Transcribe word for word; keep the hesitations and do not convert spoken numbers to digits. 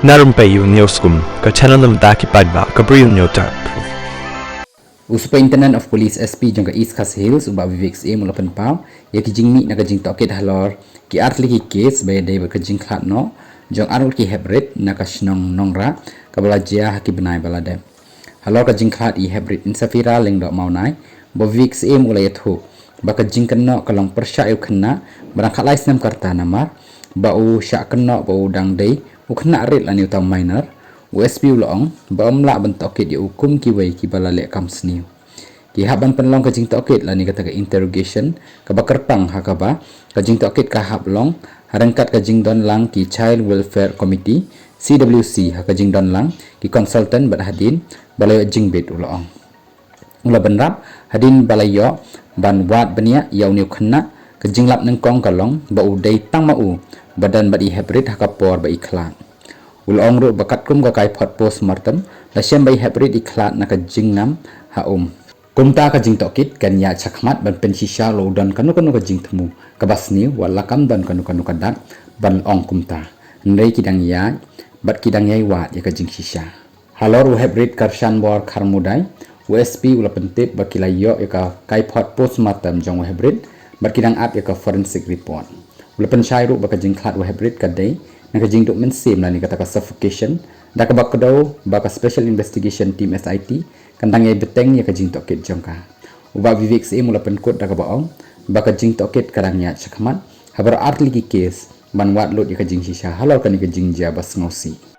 Na rympei ïa u Newsroom, ka channel na bynta ki paidbah ka Bri u Hynñiewtrep. U Superintendent of Police, S P, jong ka East Khasi Hills, u Bah Vivek Syiem, u la pynpaw ïa ki jingmih na ka jingtohkit halor ki artylli ki kes ba ïadei bad ka jingkhlad noh jong arngut ki heprit na ka shnong Nongrah, kaba la jia ha ki bnai ba la dep. Halor ka jingkhlad ïa i heprit Insafira Lyngdoh Mawnai, u Bah Vivek Syiem u la ïathuh ba ka jingkynnoh ka long pyrshah ïa u khynnah ba dang khatlai snem ka rta namar ba u shah kynnoh ba u dang dei u khynnah rit lane uta u minor. U S P u la ong ba ym lah ban tohkit ïa u kum kiwei kiba la leh kam sniew. Ki hap ban pynlong ka jingtohkit lane kata ka interrogation kaba kyrpang ha kaba ka jingtohkit ka hap long ha ryngkat ka jingdon lang ki Child Welfare Committee, C W C, ha ka jingdon lang ki consultant bad hadien ba la ïoh jingbit, u la ong. U la bynrap hadien ba la ïoh ban wad bniah ïa une u khynnah, ka jinglap nyngkong ka long ba u dei tang ma u ba don bad i heprit ha ka por ba i khlad. U la ong ruh ba katkum ka kaiphod postmortem la shem ba i heprit i khlad na ka jingnam ha um. Kumta ka jingtohkit kan ïaid shakhmat ban pynshisha lada u don kano kano ka jingthmu kaba sniew, wat la kam don kano kano ka dak ban ong kumta. Hynrei ki dang ïaid bad ki dang ïai wad ïa ka jingshisha. Halor u heprit Karshanbor Kharmudai, u S P u la pyntip ba ki la ïoh ïa ka kaiphod postmortem jong u heprit bad ki dang ap ïa ka forensic report. U la pynshai ruh ba ka jingkhlad u heprit ka dei na ka jingduh mynsiem lane kata ka suffocation, da kaba kdew ba ka Special Investigation Team, S I T, kan dang ïai bteng ïa ka jingtohkit jong ka. U Bah Vivek Syiem u la pynkut da kaba ong ba ka jingtohkit ka dang ïaid shakhmat ha baroh artylli ki kes ban wad lut ïa ka jingshisha halor kane ka jingjia ba sngewsih.